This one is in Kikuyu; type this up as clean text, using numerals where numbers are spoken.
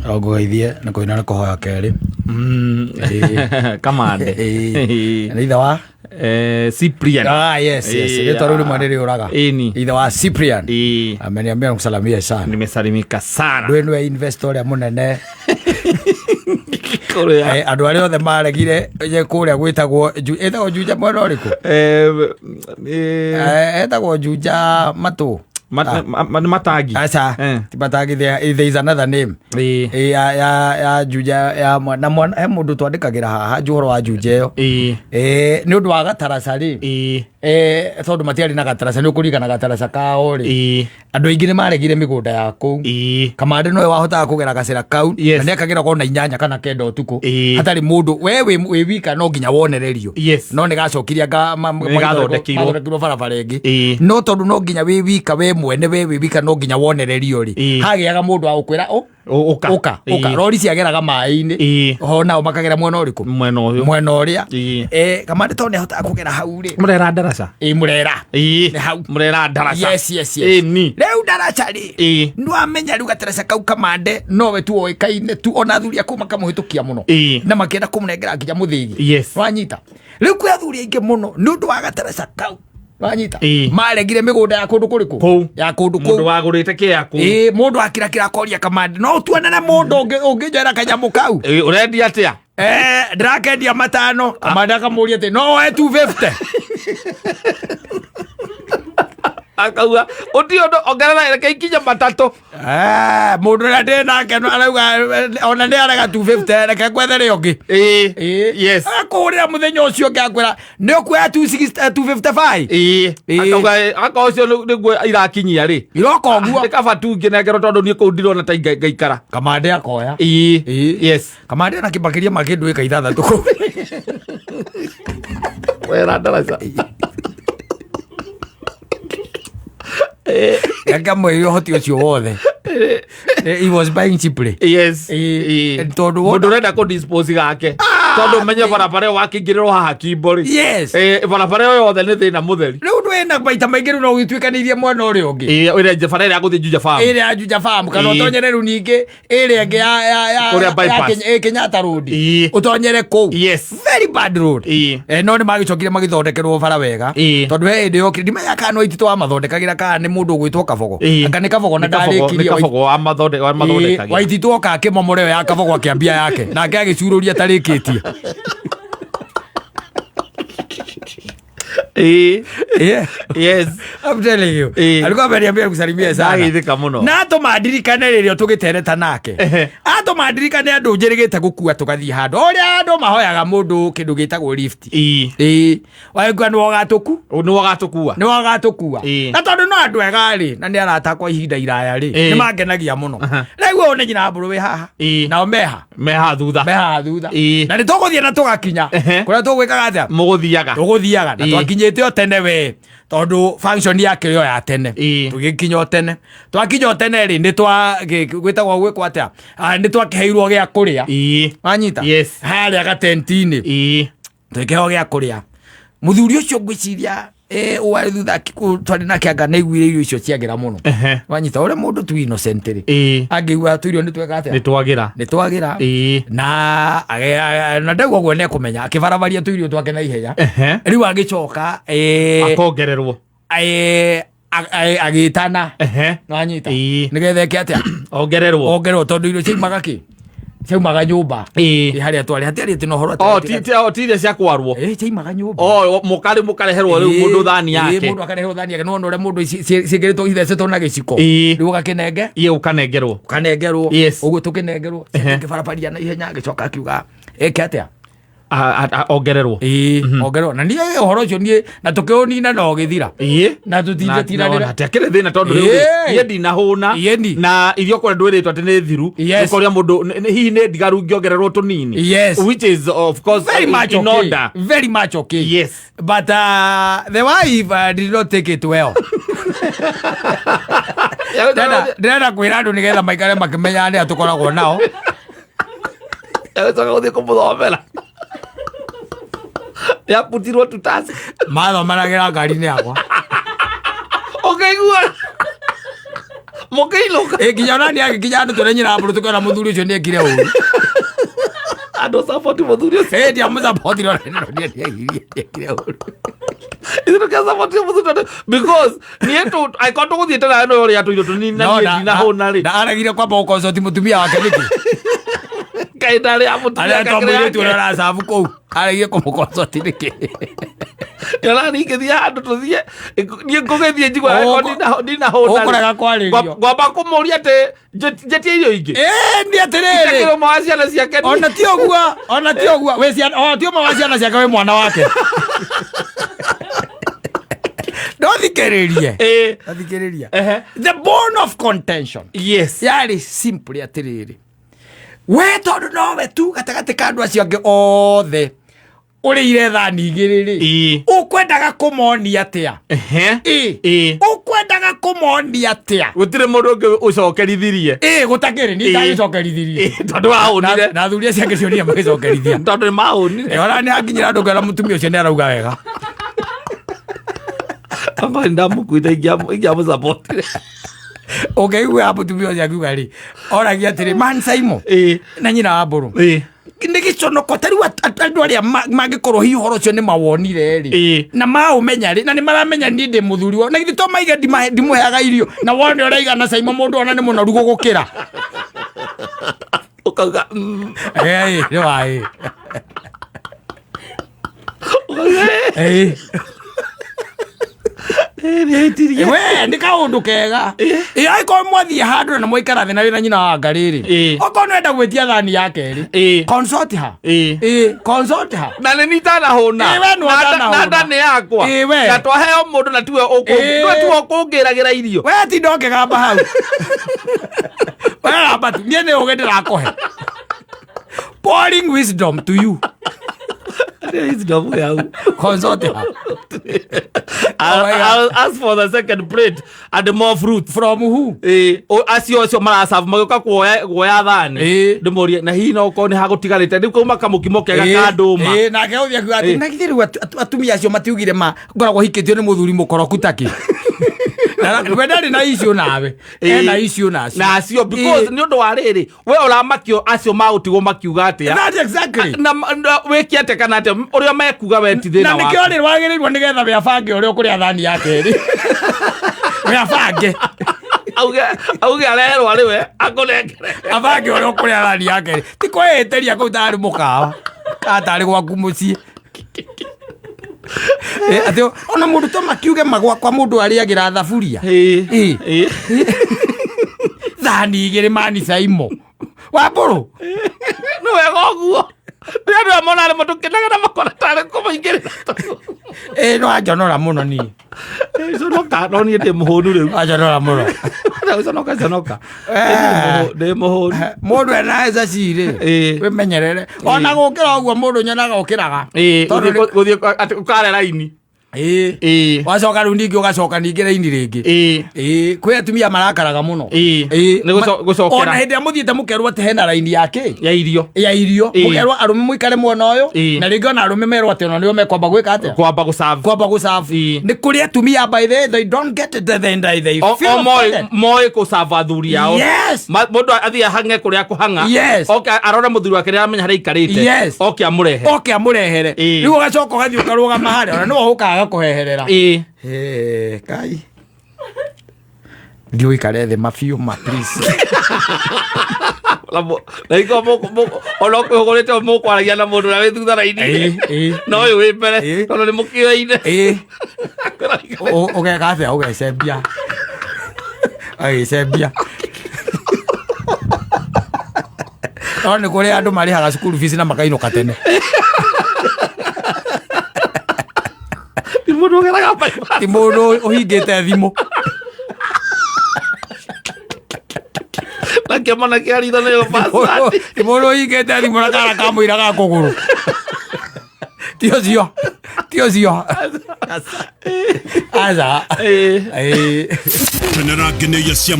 Ngũgeithie na kũina nĩ kũhoya kerĩ. Kamande. Ĩĩ. Nĩ ithe wa Cyprian. Ah, yes. Ĩĩ, Rĩtwa rĩu rĩmwe nĩ rĩũraga. Ĩni. Ithe wa Cyprian. Ĩĩ. Ameniambia nikusalamie sana. Nimesalimika sana. Ndũĩ nĩwe investor ũrĩa mũnene. Kũrĩa. Andũ arĩa othe maregire kũrĩa gwĩtagwo ĩtagwo Juja mwena ũrĩkũ? Etagwo Juja Matũ. Nĩ matangi. Aca. Ti matangi, there is another name. Ĩĩ. Ĩ, ya Juja ya na mwana he mũndũ twandĩkagĩra haha ũhoro wa Juja ĩyo. Ĩĩ. Nĩ ũndũ wa gataraca rĩ. Ĩĩ. Tondũ matiarĩ na gataraca nĩ ũkũririkana gataraca kao rĩ. Ĩĩ. Andũ aingĩ nĩ maregire mĩgũnda ya kũu. Ĩĩ. Kamande nowe wahotaga kũgera gacĩra kau Yes. na nĩakagera kona 8 kana 9 ũtukũ Ĩĩ. hatarĩ mũndũ we wĩ wika no nginya wonererio. Yes. No nĩ gacokirie anga Nĩ gathondekirwo. mathondekirwo barabara ĩngĩ. Ĩĩ. No tondũ no nginya wĩ wika we mwene we wĩ wika no nginya wonererio rĩ. Ĩĩ. Hagĩaga mũndũ wa gũkwĩra ũ Ũka. ũka ũka Ĩĩ. rori ciageraga maĩ-inĩ. Ĩĩ. Ho nao makagera mwena ũrĩkũ? Mwena ũyũ. Mwena ũrĩa. Ĩĩ. Kamande tondũ nĩahotaga kũgera hau rĩ. Mũrera ndaraca. Ĩĩ mũrera. Ĩĩ. Nĩ hau. Mũrera ndaraca. Yes. Ĩni. Rĩu ndaraca rĩ. Ĩĩ. Nĩwamenya rĩu gataraca kau Kamande nowe tu oĩkaine tu ona athuri a kũu makamũhĩtũkia mũno. Ĩĩ. Na makĩenda kũmũnengera nginya mũthĩgi. Yes. Wanyita. Rĩu kwĩ athuri aingĩ mũno nĩ ũndũ wa gataraca kau. Wanyita. Ĩĩ. Maregire mĩgũnda ya kũndũ kũrĩkũ? Kũu. Ya kũndũ Mũndũ kũu. wagũrĩte kĩa kũu. Ĩĩ mũndũ akirakira akoria Kamande no ũtuonere mũndũ ũngĩnjoera kanyamũ kau. Ĩĩ, ũrendia atĩa? Ndĩrakendia 5. Kamande akamũria atĩ no woe 250. Akauga ũti ũndũ ongerera reke ikinye 3. Mũndũ ũrĩa ndĩ nake no arauga ona nĩ arega 250 reke ngwethere ũngĩ. Ĩĩ. Ĩĩ. Yes. Akũhũrĩra mũthenya ũcio ũngĩ akwĩra nĩ ũkuoya 260, 255. Ĩĩ. Ĩĩ. Akauga akorwo ũcio nĩguo irakinyia rĩ. Iroka ũguo. Nĩ kaba tu ngĩnengerwo tondũ niĩ kũu ndirona ta ngaikara. Kamande akoya. Ĩĩ. Ĩĩ. Yes. Kamande ona kĩmakĩria ma kĩndũ ĩka 6 kũu. Wera ndaraca. Akamwĩra ũhoti ũcio wothe. He was buying cheaply. Yes. Ĩĩ. Ĩĩ. Tondũ wona- Mũndũ ũrenda kũ dispose gake. Tondũ menye barabara ĩyo wakĩingĩrĩrwo haha Kimbo rĩ. Yes. Ĩĩ, barabara ĩyo yothe nĩ thĩna mũtheri. Rĩu ndwĩna maita maingĩ rĩu no ũgĩtuĩkanĩirie mwena ũrĩa ũngĩ. Ĩĩ, ĩrĩa bara ĩrĩa ya gũthiĩ Juja Farm. Ĩrĩa ya Juja Farm kana Ĩĩ. ũtonyere rĩu ningĩ ĩrĩa ĩngĩ ya Kũrĩa ya bypass. Kenyatta Road. Ĩĩ. Ũtonyere kũu. Yes. Very bad road. Ĩĩ. No nĩ magĩcokire magĩthondekerwo bara wega. Ĩĩ. Tondũ he hĩndĩ yokire ndimenya kana no Waititũ wamathondekagĩra kana nĩ mũndũ ũgwĩtwo Kabogo. Ĩĩ. Anga nĩ Kabogo na Nĩ Kabogo- ndarĩkirie nĩ Kabogo wamathondekagĩra. Waititũ oka akĩmomora ĩyo ya Kabogo akĩambia yake nake agĩcurũria atarĩkĩtie. Ĩĩ. Yeah. Yes. I'm telling you. Ĩĩ. Alikuwa ameniambia kusalimia sana. Ndageithĩka mũno. Na atũma ndirikane rĩrĩa tũgĩtereta nake. Ehe. Atũma ndirikane andũ njĩrĩgĩte gũkua tũgathiĩ handũ. O ũrĩa andũ mahoyaga mũndũ kĩndũ gĩtagwo lift. Ĩĩ. Ĩĩ. Waigua nĩwe ũgatũku? Nĩwe ũgatũkua. Nĩwe ũgatũkua. Ĩĩ. Na tondũ no andũ ega rĩ, na nĩ arata kwa ihinda iraya rĩ, Ĩĩ. nĩ mangenagia mũno. Aha. Rĩu ũyũ nĩ nyina mbũrũ wĩ haha. Ĩĩ. Nao meha. Meha thutha. Me haha thutha. Ĩĩ. Na nĩ tũgũthiĩ na tũgakinya. Ehe. Kũrĩa tũgwĩkaga atĩa? Mũgũthiaga. Tũgũthiaga na Ĩĩ. twakinyĩte o tene we tondũ function yake yo ya tene. Ĩĩ. Tũgĩkinya o tene. Twakinya o tene rĩ nĩ twa gwĩtagwo gwĩkwo atĩa? Nĩ twakĩheirwo gĩa kũrĩa. Ĩĩ. Wanyita? Yes. Harĩa gatenti-inĩ. Ĩĩ. Tũgĩkĩheo gĩa kũrĩa. Mũthuri ũcio ngwĩciria warĩ thutha twarĩ nake anga nĩaiguire irio icio ciagĩra mũno. Ehe. Wanyita ũrĩa mũndũ tu innocent rĩ. Ĩĩ. Angĩigua tũirio nĩ tweka atĩa? Nĩ twagĩra. Nĩ twagĩra. Ĩĩ. Na na ndauga ũguo nĩekũmenya akĩbarabaria tũirio twake na ihenya. Ehe. Rĩu agĩcoka Akongererwo. Agĩtana. Ehe. Nĩwanyita? Ĩĩ. Nĩgetha eke atĩa? Ongererwo. Ongererwo tondũ irio ciaumaga kĩ? Ciaumaga nyũmba. Ĩĩ. Ĩ, harĩa twarĩ hatiarĩ atĩ na ũhoro atĩ Oh, ti iria cia kwarwo. Ĩ, ciaumaga nyũmba. Oh, mũkarĩ mũkareherwo rĩu Ĩĩ, mũndũ thani ĩĩ, yake. mũndũ akareherwo thani yake. Nĩwona ũrĩa mũndũ ciĩkĩrĩtwo ithecetwo na gĩciko. Ĩĩ. Rĩu ũgakĩnenge? Ĩĩ, ũkanengerwo. Ũkanengerwo. Yes. Ũguo tũkĩnengerwo. Ehe. Tũkĩbarabaria na ihenya agĩcoka akiuga eke atĩa? Ongererwo. Ĩĩ, ongererwo. Na niĩ ũhoro ũcio niĩ na tũkĩũnina na ũgĩthira. Ĩĩ. Na tũtindatindanĩra. Na hatiakĩrĩ thĩna tondũ rĩu rĩ, Ĩĩ. niĩ ndinahũna. Ĩni. Na irio kũrĩa ndwĩrĩtwo atĩ nĩ thiru. Yes. Ũkoria mũndũ hihi nĩ ndigaru ngĩongererwo tũnini. Yes. Which is of course Very much in okay. order. Very much okay. Yes. But the wife did not take it well. Ndĩrenda kwĩra andũ nĩgetha maikare makĩmenyaga nĩa tũkoragwo nao. Agĩcoka gũthiĩ kũmũthomera. Nĩaputirwo tutasi. Mathomanagĩra ngari-inĩ yakwa. Ũkĩigua? Mũkĩinũka. Ĩ, nginya ona niĩ agĩkinya andũ tũrĩ nyina mbũrũ tũkĩona mũthuri ũcio nĩekire ũru. Andũ support mũthuri ũcio. Ĩ, ndiamũsapotire ona nĩ nĩekire ũru. Ithuĩ tũkĩsupport mũthuri tondũ because niĩ tũ angĩkorwo tũgũthiĩte nawe no ũrĩa tũirio tũnini na No, niĩ ndinahũna rĩ. na aregire kwamba gũkonsoti mũtumia wake nĩkĩ? Kaĩ ndarĩ ya mũtumia Arĩa to kakĩrĩ mũirĩtu ũrĩa yake. ũracabu kũu aregire kũmũkonsoti nĩkĩ? Ndĩrona niĩ ingĩthiĩ handũ tũthiĩ niĩ ngũgĩthiĩ njigua Ũkũ- angĩkorwo ndinahũna rĩ. ũkũrega kwarĩrio. Ngwamba kũmũria atĩ njĩtie irio ingĩ. Ĩ, nĩ atĩrĩrĩ Itakĩrĩ ũmwe wa ciana ciake niĩ. ona ti ũguo, ona ti ũguo wĩ ciana, ona ti ũmwe wa ciana ciake, wĩ mwana wake. Ndothikĩrĩrie. Ĩ. Ndothikĩrĩria. Ehe. The bone of contention Yes. yarĩ simply atĩrĩrĩ, we tondũ nowe tu gatagatĩ ka andũ acio angĩ othe ũrĩire thani igĩrĩ rĩ, Ĩ. ũkwendaga kũmonia atĩa? Ehe. Ĩ. Ĩ. Ũkwendaga kũmonia atĩa? Gũtirĩ mũndũ ũngĩ ũcokerithirie. Ĩ, gũtakĩrĩ niĩ Ĩ. ndagĩcokerithirie. Ĩ, tondũ wahũnire. Na athuri acio angĩ cionire magĩcokerithia. Tondũ nĩ mahũnire. Ĩ, ona nĩ akinyĩra andũ ngera mũtumia ũcio nĩ arauga wega. Anga ndamũkuĩte ingĩamũsapotire. Ũngĩigua mũtumia ũcio akiuga rĩ, oragia atĩrĩ man Saimo Ĩ. na nyina wa mbũrũ, Ĩ. nĩ gĩconoko ta rĩu andũ arĩa mangĩkorwo hihi ũhoro ũcio nĩ mawonire rĩ, Ĩ. na maũmenya rĩ, na nĩ maramenya niĩ ndĩ mũthuri wao, na githĩ to maige ndimũheaga irio, na wone ũraigana Saimo mũndũ ona nĩ mũnoru gũgũkĩra. Ũkauga Ĩ, nĩ wa ĩ. Ũkauga Ĩ. ĩ nĩ aitirie. We nĩ kaũndũ kega. Ĩ, angĩkorwo mwathiĩ handũ na mwaikara thĩ na wĩna nyina wa ngarĩ rĩ, Ĩ. okorwo nĩwenda gwĩtia thani ya kerĩ, Ĩ. consult her. Ĩ. Ĩ, consult her. Na nĩ niĩ itanahũna. Ĩ, we nĩwe ũtanahũna. Na nda nĩ yakwa. Ĩ, we. Na twaheo mũndũ na tiwe Ĩ. tiwe ũkũngĩragĩra irio. We tinda ũkĩgamba hau. We gamba tu, niĩ nĩ ũgĩ ndĩrakũhe. Pouring wisdom to you. Wisdom yaku. Consult her. Oh my God. I'll ask for the second plate and more fruits. From who? Ĩ, acio acio maracabu magĩũka kuoya thani. Ĩ. Ndĩmorie na hihi no ũkorwo nĩ hagũtigarĩte rĩu kauma kamũkimo kega ka ndũma. Ĩ, nake ũthiĩ akiuga atĩ Ĩ. na githĩ rĩu atumia acio matiugire ma ngoragwo hikĩtio nĩ mũthuri mũkoroku takĩ. Na we ndarĩ na issue nawe. Ena issue nacio. Na acio because Ĩ. nĩ ũndũ wa rĩrĩ we ũramakio acio magũtigwo makiuga atĩa. That exactly. Na wĩke atĩa kana atĩa ũrĩa mekuga we ti thĩna Na nĩkĩo waku. rĩ wagĩrĩirwo nĩgetha we abange ũrĩa ũkũrĩa thani ya kerĩ. We abange. Auge areherwo arĩ we akũnengere. Abange ũrĩa ũkũrĩa thani ya kerĩ. Ti kwĩĩtĩria kũu tarĩ mũkawa. Kana tarĩ gwaku mũciĩ. Ĩ, atĩ ona mũndũ to makiuge magwakwa mũndũ arĩagĩra thaburia. Ĩ. Ĩ. Ĩ. Thani igĩrĩ mani Saimo. Wa mbũrũ. Nĩ wega ũguo. Nĩ andũ aya mona arĩ tũkenaga na makona tarĩ kũmaingĩrĩra. Ĩ, no anjonora mũno niĩ. Conoka no niĩ ndĩ mũhũnu rĩu. Anjonora mũno. Conoka conoka. Eh. Ndĩ mũhũnu. Mũndũ ena mbeca cirĩ. Ĩ. Wĩmenyerere. Ona gũkĩra ũguo mũndũ nyonaga ũkĩraga. Ĩ, Tondũ nĩ- gũthiĩ atĩ ũkare raini. Ĩ. Ĩ. Wacoka rĩu ningĩ ũgacoka ningĩ raini rĩngĩ. Ĩ. Ĩ, kwĩ atumia marakaraga mũno. Ĩ. Ĩ. Nĩ gũcokera. Ona hĩndĩ ĩrĩa mũthiĩte mũkerwo atĩ hena raini ya kĩ? Ya irio. Ya irio. Ĩ. Mũkerwo arũme mũikare mwena ũyũ. Ĩ. Na rĩngĩ ona arũme merwo atĩ ona nĩo mekwamba gwĩka atĩa? Kwamba gũserve. Kwamba gũserve. Ĩ. Nĩ kũrĩ atumia by the way, they don't get it, they feel O offended. moĩ kũserve athuri ao. Yes. Mũndũ athiĩ ahang'e kũrĩa akũhang'a. Yes. Oke arore mũthuri wake nĩ aramenya harĩa aikarĩte. Yes. Oke amũrehe. Oke amũrehere. Ĩ. Rĩu ũgacoka ũgathiĩ ũkarũgama harĩa ona nĩwe ũkaga kũheherera. Ĩ. Hey, Kai. Thiĩ ũikare thĩ mabiũ ma please. Na iko ona ũkwĩhũgũrĩte mũkwaragia na mũndũ ũrĩa wĩ thutha raini. Ĩ, ĩ. Na ũyũ wĩ mbere Ĩ. tondũ nĩ mũkĩoine. Ĩ. Ũgeka atĩa? Ũgecembia. Ũgĩcembia. No nĩ kũrĩ andũ marĩhaga cukuru fees na makainũka tene. Ti mũndũ ũgeraga bypass. Ti mũndũ ũhingĩte thimũ. Na kĩama na kĩa ritho nĩyo password. Ti mũndũ ũhingĩte thimũ na kara kamũira ga kũgũrũ. Ti ũcio. Ti ũcio. Aca. Ĩ. Ĩ. Kenera ngenĩria cia.